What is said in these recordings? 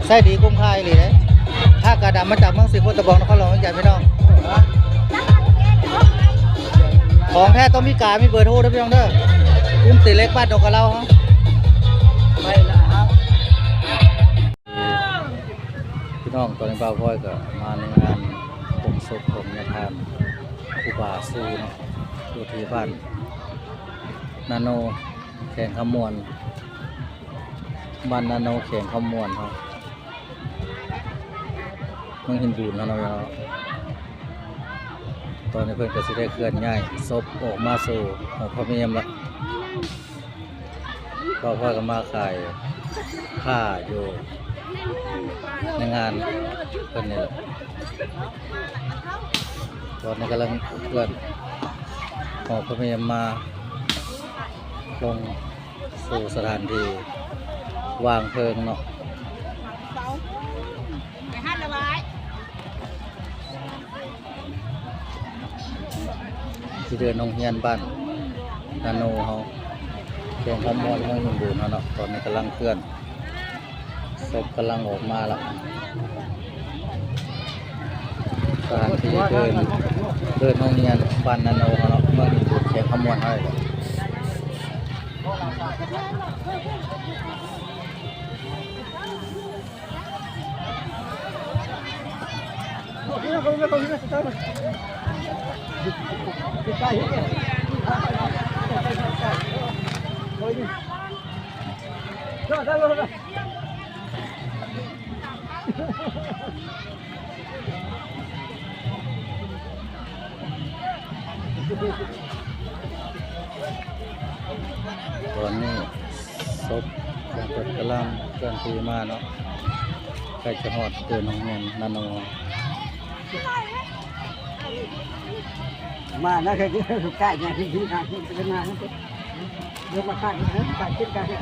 ໃຊ້ດີ ຄຸ້ມຄ່າອີ່ຫຼີເດ້. ຜ້າກາດຳມາຈາກເມືອງສີໂຄດຕະບອງ ນະຄອນຫຼວງວຽງຈັນ ພີ່ນ້ອງ. ຂອງແທ້ຕ້ອງມີກາ ມີເບີໂທເດີພີ່ນ້ອງເດີ. ກຸ່ມຕີເຫຼັກບ້ານດອງກະເລົາເຮົາ. ໄປລະ ພີ່ນ້ອງ, ຕອນນີ້ບ່າວພອຍກໍມາໃນງານໂຮງສົບຂອງຍາທ່ານຄູບາຊູເນາະ, ຢູ່ທີ່ບ້ານນາໂນ ແຂວງຄຳມ່ວນ, ບ້ານນາໂນ ແຂວງຄຳມ່ວນເຮົາ, ເມືອງຫີນບູນເຮົາເນາະ. ຕອນນີ້ເພິ່ນກໍຊິໄດ້ເຄື່ອນຍ້າຍສົບອອກມາສູ່ຫໍພະເມມລະ. ບ່າວພອຍກໍມາຂາຍຜ້າຢູ່ໃນງານເພິ່ນນີ້ແຫຼະ. ຕອນນີ້ກຳລັງເຄື່ອນຫໍພະເມມມາລົງສູ່ສະຖານທີ່ວາງເພີງເນາະ. ທີ່ເດີ່ນໂຮງຮຽນບ້ານນາໂນເຮົາ, ແຂວງຄຳມ່ວນ ເມືອງຫີນບູນເຮົາເນາະ. ຕອນນີ້ກຳລັງເຄື່ອນ, ສົບກຳລັງອອກມາລະ. ສະຖານທີ່ເດີ່ນ, ເດີ່ນໂຮງຮຽນບ້ານນາໂນເຮົາເນາະ, ເມືອງຫີນບູນ ແຂວງຄຳມ່ວນເຮົາ. ຕອນນີ້ສົບຂອງເພິ່ນກຳລັງເຄື່ອນທີ່ມາເນາະ, ໃກ້ຈະຮອດເດີ່ນໂຮງຮຽນນາໂນ. ມາແລ້ວ ໃກ້ ໃກ້ ໃກ້ ໃກ້ ເດີ່ນມາຂ້າງ ໃກ້ ຂຶ້ນ ໃກ້ ເນ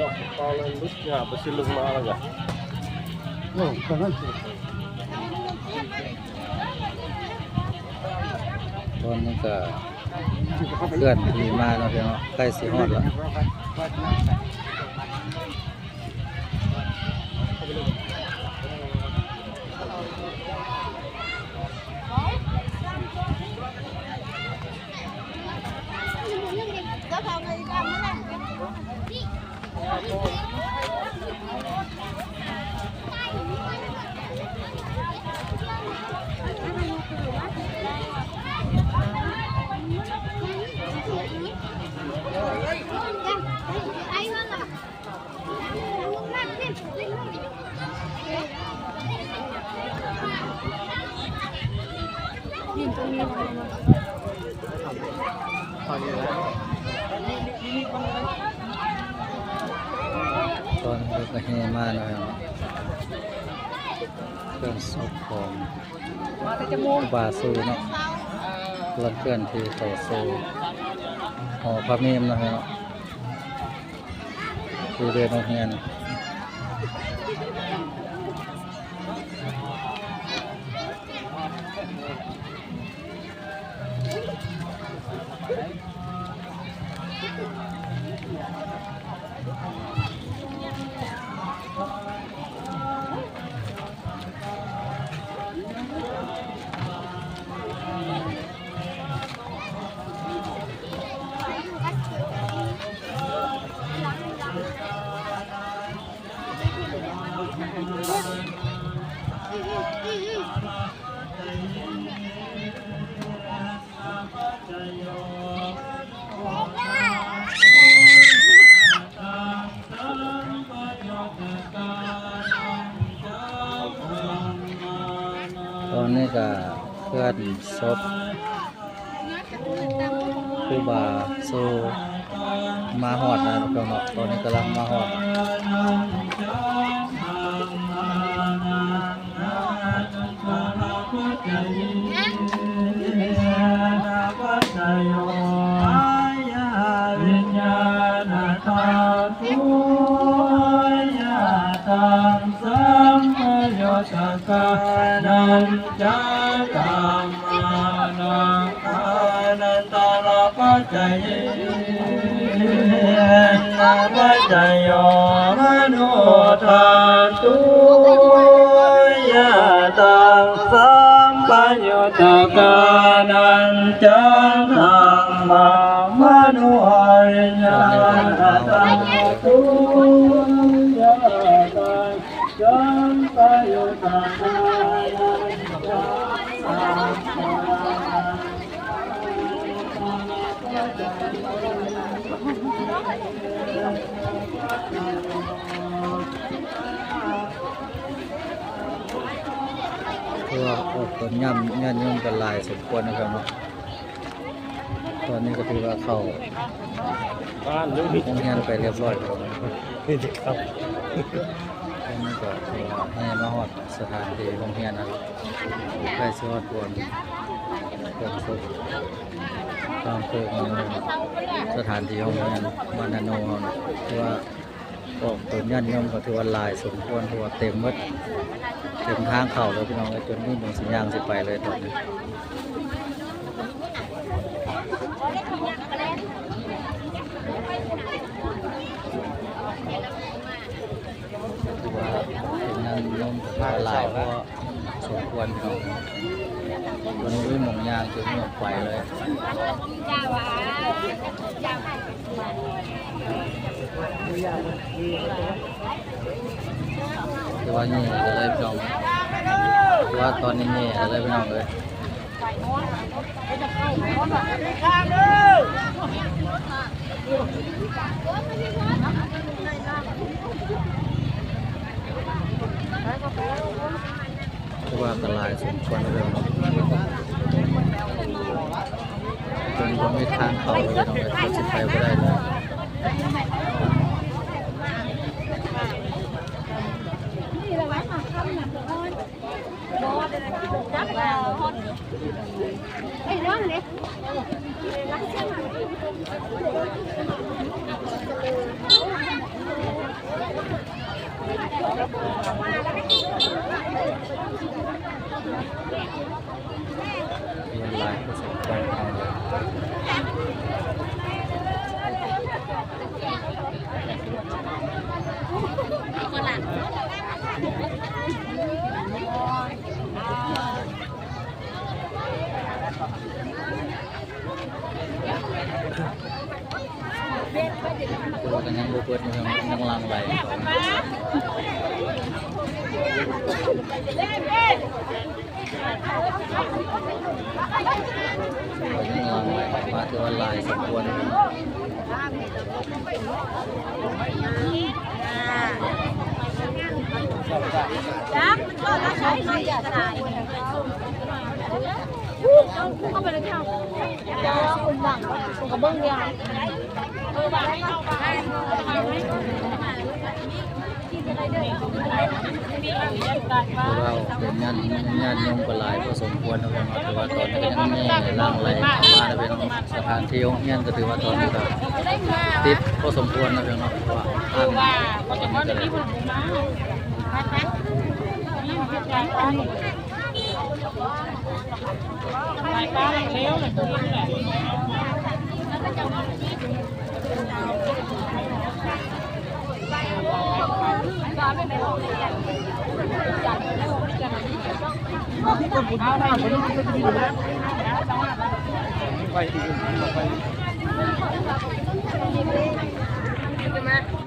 າະ ຕອນນັ້ນຫຼຸດຫຍ້າໄປຊິລົງມາແລ້ວກະ ໂອ້ ຕອນນັ້ນຊິ ຕອນນີ້ກະເຄື່ອນທີ່ມາເນາະ ພີ່ນ້ອງເນາະ ໃກ້ຊິຮອດແລ້ວ. ຕອນນີ້ກະແຫ່ມາແລ້ວເນາະ ເຄື່ອນສົບຂອງ ມາແຕ່ຈັກໂມງ? ບາຊູເນາະ ກຳລັງເຄື່ອນທີ່ເຂົ້າສູ່ຫໍພະເມມເນາະ ພີ່ນ້ອງເນາະ ທີ່ເດີ່ນໂຮງຮຽນ. ຕອນນີ້ກະເຄື່ອນສົບຄູບາຊູມາຮອດແລ້ວເນາະ ພີ່ນ້ອງເນາະ ຕອນນີ້ກຳລັງມາຮອດ. ວິນຍານທາຕຸ ຍະຕັງ ສຳປະຍຸດຕະການັນຈະ ທຳມານັງ ອານັນຕະລະປັດຈະເຍນະ ປັດຈະໂຍ ມະໂນທາຕຸ ຍະຕັງ ສຳປະຍຸດຕະການັນຈະ ທຳມາ ມະໂນ ຍະຕາ ຕະ ຕຸ ຍະຕາ ສຳປະຍຸດຕະການັນຈະ ທຳມາ ຖືວ່າອອກຕົນຍາດ ຍາດໂຍມກັນຫຼາຍສົມຄວນນະຄັບເນາະ. ຕອນນີ້ກໍຖືວ່າເຂົ້າໂຮງຮຽນໄປລຽບຮ້ອຍແລ້ວ ນີ້ເດ້ຄັບ. ຕອນນີ້ກໍຖືວ່າແຫ່ມາຮອດສະຖານທີ່ໂຮງຮຽນນະ ໃກ້ຊິຮອດບ່ອນ ບ່ອນສົບ ທາງໂຄ້ງ ສະຖານທີ່ໂຮງຮຽນບ້ານນາໂນເຮົານະ. ຖືວ່າອອກຕົນຍາດໂຍມກໍຖືວ່າຫຼາຍສົມຄວນ ເພາະວ່າເຕັມໝົດ ເຕັມທາງເຂົ້າເລີຍພີ່ນ້ອງເອີຍ ຈົນມີບ່ອນຊິຍ່າງຊິໄປເລີຍຕອນນີ້. ຖືວ່າເປັນຍາດໂຍມຫຼາຍພໍສົມຄວນພີ່ນ້ອງ ມັນມີໝ່ອງຍ່າງຈົນໝົດໄປເລີຍ. ຖືວ່າແຍ່ເລີຍພີ່ນ້ອງ ຖືວ່າຕອນນີ້ແຍ່ເລີຍພີ່ນ້ອງເອີຍ. ຄືວ່າກໍຫຼາຍສົມຄວນເລີຍເນາະ ຈົນບໍ່ມີທາງເຂົ້າເລີຍເນາະ ເຂົາຊິໄປບໍ່ໄດ້ເລີຍ. ໂອ້ ກໍຍັງບໍ່ເປີດ ຍັງ ຍັງຫຼັ່ງໄຫຼ ຍັງຫຼັ່ງໄຫຼມາ ຖືວ່າຫຼາຍສົມຄວນ. ເພາະວ່າເປັນຍາດ ຍາດໂຍມກໍຫຼາຍພໍສົມຄວນນະພີ່ນ້ອງເນາະ ແຕ່ວ່າຕອນນີ້ກໍຍັງມີຫຼັ່ງໄຫຼມານະພີ່ນ້ອງ. ສະຖານທີ່ໂຮງຮຽນກໍຖືວ່າຕອນນີ້ກໍຕິດພໍສົມຄວນນະພີ່ນ້ອງເນາະ ເພາະວ່າທາງ ໄປ